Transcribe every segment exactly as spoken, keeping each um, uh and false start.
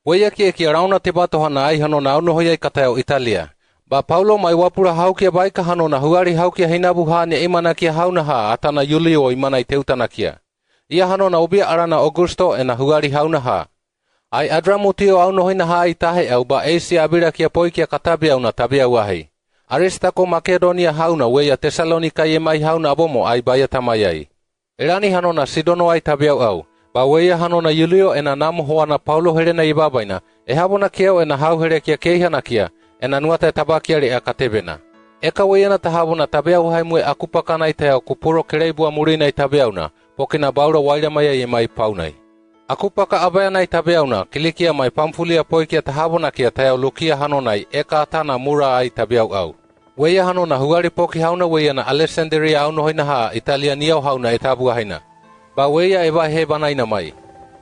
Weyaki ekia rauna te batohana ai hanona aunohoi ai katayau Italia. Ba Paulo mai wapura haukia baika hanona huari haukia hinabu ha ne imanakia hauna ha atana Yulio imana i teutanakia. Ia hanona ubia arana Augusto ena huari hauna ha. Ai Adramutio aunohoi na ha ai tahe au ba eisi abirakia poikia katabiau na tabiau ahi. Aristako Makedonia hauna weya Tesalonika ye mai hauna abomo ai baya tamai ai. Erani hanona Sidono ai tabiau au. Ba weya hanona Yulio ena namo hoana Paulo herena i babaina, e habona kiau ena hau herekia keihanakia, ena nuata e tabakia re a katebena. Eka weya na tahabo na tabiau hai mue akupaka nai tayau Kupuro kereibua murina i tabiau na, pokina baura waira mai ai e mai Paunai. Akupaka abaya nai tabiau na Kilikia mai Pamfulia poikia tahabo nakia tayau Lukia hanonai eka atana mura ai tabiau au. Weya hanona huari poki hauna weya na Alesandria aunohoi na ha Italia niau hauna e tabu ahaina. Ba weya e ba he banaina mai.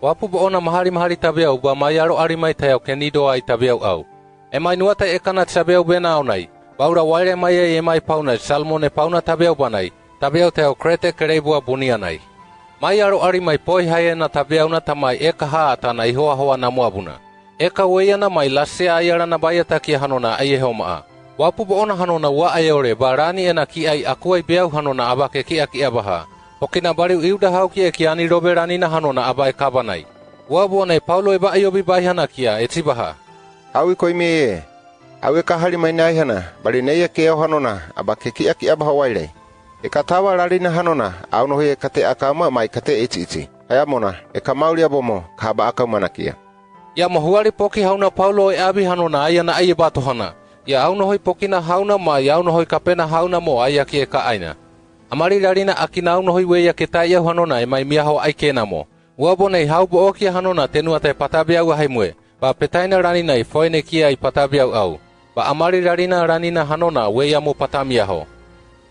Wapu boona mahari mahari tabiau ba mai aro ari mai tayau Kenido ai tabiau au. E mai nuata e kana tabiau bena aunai. Baura waira mai ai e mai Paunai Salmone Pauna tabiau banai. Tabiau tayau Krete kereibua bunia nai. Mai aro ari mai poi haia na tabiau na tamai eka ha atana i hoa hoa na muabuna. Eka weya na mai Lasea ai arana baya takia hanona ai e homaa. Wapu boona hanona ua ai ore ba rani ena ki ai akua i beau hanona aba ke kia kia baha. Pokina bariu iuda haukia e ki ani robe rani na hanona aba e kabanai. Ua buona i Paulo e ba ai obi bai hanakia e tibaha. Hau i koimie e. Au e kahari mai nai hana bari neia ke au hanona aba ke kia kia baha wairai. E kataba rari na hanona aunohoi e kate akauma mai kate iti iti. Haya mona e kamauri abomo kahaba akauma nakia. Ia mo huari poki hauna Paulo e abi hanona ai ana ai e batohana. Ia aunohoi pokina hauna mai aunohoi kapena hauna mo ai aki e ka aina. Amari rari na aki na aunohoi weya ke tai au hanona e mai miaho ai kena mo. Ua boona i hau bookia hanona te nuata e patabiau ahai mue. Ba petaina rani na i foenekia i patabiau au. Ba amari rari na rani na hanona weya mo patamiaho.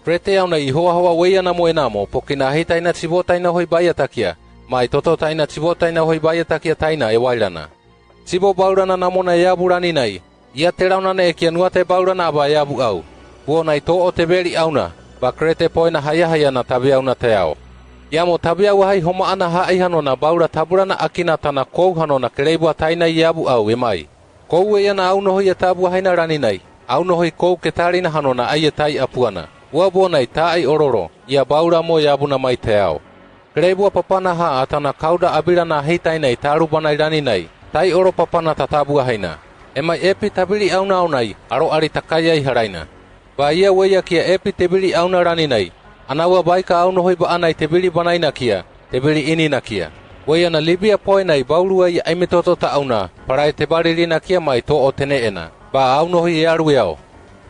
Krete auna i hoa hoa weya na mo e namo pokina ahi taina tibo taina hoi baya takia. Mai toto taina tibo taina hoi baya takia taina e waira na. Tibo baura na namo na e abu rani nai. Ia te rauna na ekia nuata e baura na aba e abu au. Buona i too te beri auna. Ba Krete poena haya haya na tabiau na tayau. Ia mo tabiau ahai homaa na ha ai hanona baura tabura na aki na tana kou hanona kereibua taina i abu au e mai. Kou weya na aunohoi e tabu ahai na rani nai. Aunohoi kou ke tari na hanona ai e tai apuana. Ua boona i ta ai ororo. Ia baura mo e abu na mai tayau. Kereibua papana ha atana kauda abira na ahi taina i taru banai rani nai. Tai oro papana tatabu ahaina. E mai epi tabiri auna aunai aro ari takaya i haraina. Ba ia weya kia epi tebiri auna rani nai. Anaua baika aunohoi ba anai tebiri banai nakia tebiri ini nakia. Weya na Libia poe nai baurua i ai metoto ta auna para e tebariri nakia mai too tene ena. Ba aunohoi e aru yao.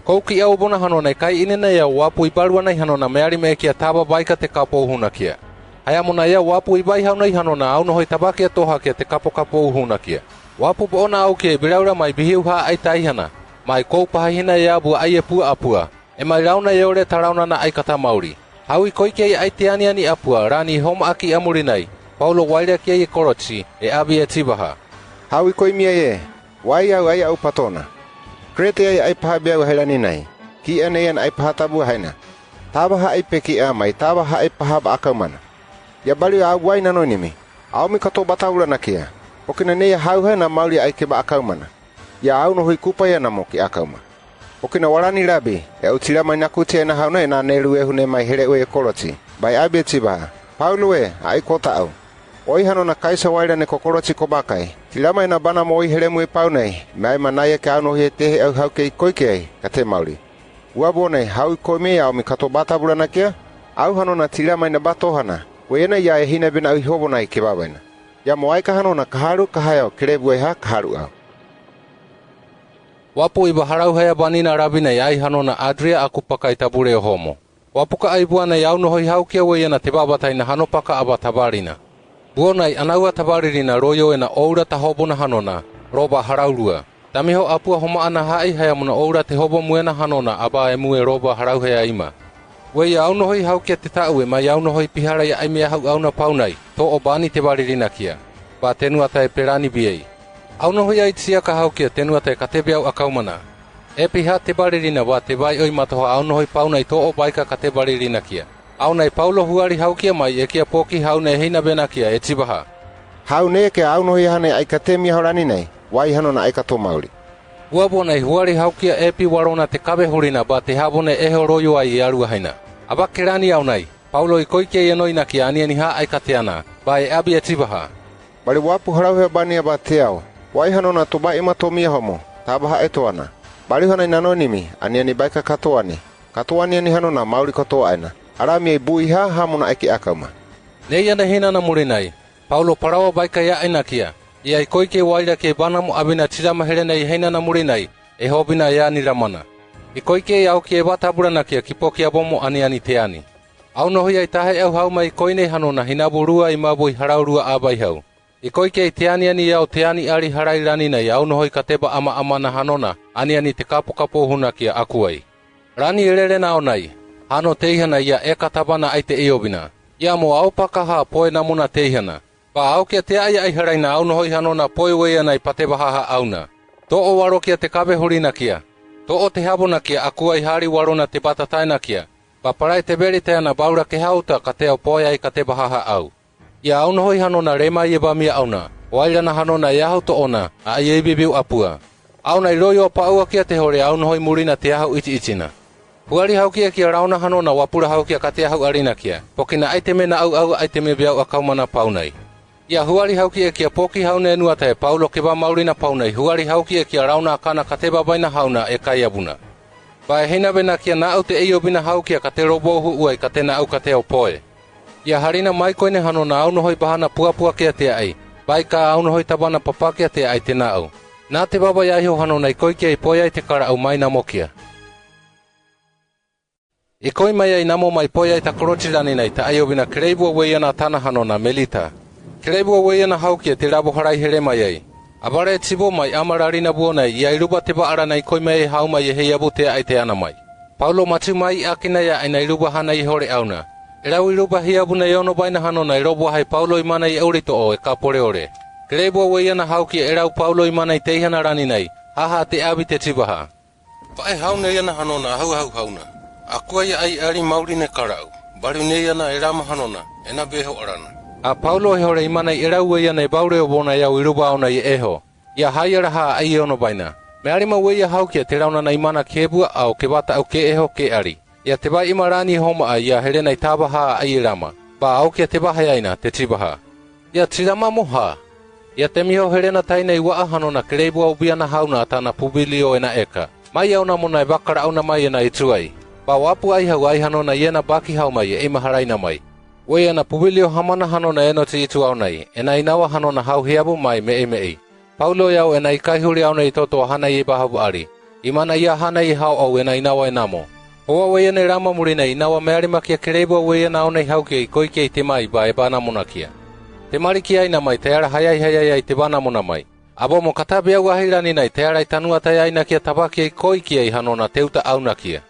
Kou ki au bona hanona i kai ini na yao wapu i barua nai hanona meari mekia taba baika te kapo uhu nakia. Haya mona yao wapu i bai hauna i hanona aunohoi tabakia tohakia te kapo kapo uhu nakia. Wapu boona aukia i biraura mai bihiu ha ai taihana. Mai kou pahahina e abu ai e pua apua. E mai rauna e ore ta rauna na ai kata mauri. Hau i koikia i ai te ani ani apua rani i homa aki amuri nai. Paulo waira kia i e korotsi e abi e tibaha. Hau i koimia e. Wai au ai au patona. Krete ai ai paha beau hai rani nai. Ki ene i an ai paha tabu ahaina. Taba ha ai peki ama i taba ha ai paha ba akaumana. Ia bari au wai nanonimi. Au mi kato bataura nakia. Pokina neia hau hai na mauri ai ke ba akaumana. Ia aunohoi kupa ia na mo ki akauma. Pokina warani rabi e au tira mai nakutia e na hauna e na neru e hune mai here ue e korotsi. Bai abi e tibaha. Paulo e ai kota au. Oi hanona kaisa waira ne kokorotsi ko bakai. Tira mai na bana mo oi heremu e paunai. Mai ma naia ke aunohoi e tehe au hau ke i koikia i kate mauri. Ua bona i hau i koimia i au mi kato batabura nakia. Au hanona tira mai na batohana. Ue ena ia e hina bena au i hobo nai ke babaina. Ia mo ai ka hanona kaharu kahayao kerebu e ha kaharu au. Wapu i ba harau haya bani na rabi nai ai hanona Adria aku paka i tabure o homo. Wapu ka ai bua nai aunohoi haukia ue ena te baba taina hano paka aba tabarina. Buonai anaua tabaririna royo ena oura ta hobo na hanona roba haraurua. Tamiho apua homaa na hai haya muna oura te hobo mue na hanona aba e mue roba harau haya ima. Weia aunohoi haukia te taue mai aunohoi pihara ia ai mea hau auna paunai to o bani te baririna kia. Ba tenua ta e perani biei. Aunohoi ai tia ka haukia tenua ta e katebiau akaumana. E piha te baririna ba te bai oi matoha aunohoi paunai to o baika kate baririna kia. Auna i Paulo huari haukia mai e kia poki hauna e hina bena kia e tibaha. Hauna e kia aunohoi hana e ai kate mia horani nai. Wai hanona aika to mauri. Ua bona i huari haukia epi warona te kavehurina ba te havone eho royo ai i aruahaina. Abake rani aunai, Paulo i koike i enoinakia aniani ha aika te ana, ba e abi e tivaha. Bali wapu harauhea bania ba te au. Wai hanona to baima to mia homo, tabaha e to ana. Bali hona i nanonimi, aniani baika katoani. Katoani ani hanona mauri kotoa ena. Arami i buiha hamuna eki akauma. Neia nehina na murinai. Paulo parawa baika i ainakia. Ia i koike wairakia i banamu abina tirama herena i heina na murinai. E hobina i ani ramana. I koike i aukia i bataburanakia ki poki abomo aniani te ani. Au noho i ai tahe au hauma i koine hanona hinabu rua i mabu i harau rua abai hau. I koike i te ani ani i au te ani ari harai raninai au noho i kateba ama ama na hanona, ani ani te kapo kapo hunakia akuai. Rani i rere na aunai, hano teihana ia eka tabana ai te iobina. Ia mo au pakaha poe namuna teihana. Ba aukia te ai ai harai na au noho i hanona poe weia na i patebahaha auna. To'o warokia te kavehurinakia. To'o te habonakia akuai hari warona te batataenakia. Ba parai te beri te ana baura ke hauta katea poe ai katebahaha au. Ia au noho i hanona rema i e bamia auna, waira na hanona i ahu to'ona, a i e bibiu apua. Auna i royo apauakia te hore au noho i murina te ahu iti itina. Huari haukia kia rauna hanona wapura haukia kate ahu arinakia, poki na ai te me na au au ai te me biau akauma na paunai. Ia huari haukia kia poki hauna e nuata e Paulo ke ba mauri na paunai, huari haukia kia rauna akana kateba baina hauna e kai abuna. Ba e hina venakia na au te iobina haukia kate robo hu uai kate na au kate au poe. Ia harina mai koine hanona au noho i bahana puapua kia te ai. Baika au noho i tabana papa kia te ai te na au. Na te baba i ai ho hanona i koike i poe ai te kara au mai na mokia. I koi mai ai namo mai poe ai ta koroti raninai ta iobina kereibua weia na tana hanona Melita. Kereibua weia na haukia te rabo harai here mai ai. Abare e tibo mai ama rarina buonai i ai ruba te baara na i koi mai ai hauma i e heiabu te ai te ana mai. Paulo matiu mai i akina i ai na i ruba hana i hore auna. Erau i ruba hiabu na i ono baina hanona i robo hai Paulo i mana i auri to'o e kaporeore. Kereibua weia na haukia erau Paulo i mana i teihana raninai, haha te abi te tibaha. Ba e hauna ia na hanona ahu ahu hauna. Akua i ai ari mauri ne karau. Bari ne ia na e rama hanona, e na beho arana. A Paulo e hore i mana i erau weia na i baure obona i au i ruba auna i eho. Ia hai era ha ai i ono baina. Me arima weia haukia te rauna na i mana ke bua au ke bata au ke eho ke ari. Ia te bai i marani homa a ia herena i tabaha ai i rama. Ba aukia te baha i aina te tibaha. Ia tirama mo ha. Ia te miho herena taina i waa hanona kereibua ubia na hauna a tana Pubilio e na eka. Mai auna mo na e bakara auna mai e na i tuai. Ba wapu ai hau ai hanona i e na baki hau mai e i maharaina mai. Weia na Pubilio hamana hanona e no ti i tu aunai e na i nawa hanona hau hiabu mai me i me i. Paulo i au e na i kaihuri auna i toto hana i bahabu ari. I mana ia hana i hau au e na i nawa e namo. Hoa weia na i rama murina i nawa me arimakia kereibua weia na auna i haukia i koikia i te mai ba e banamonakia. Te marikia i na mai te ara hayai hayai ai te banamona mai. Abo mo katabi au ahi raninai te ara i tanua tai ainakia tabakia i koikia i hanona teuta aunakia.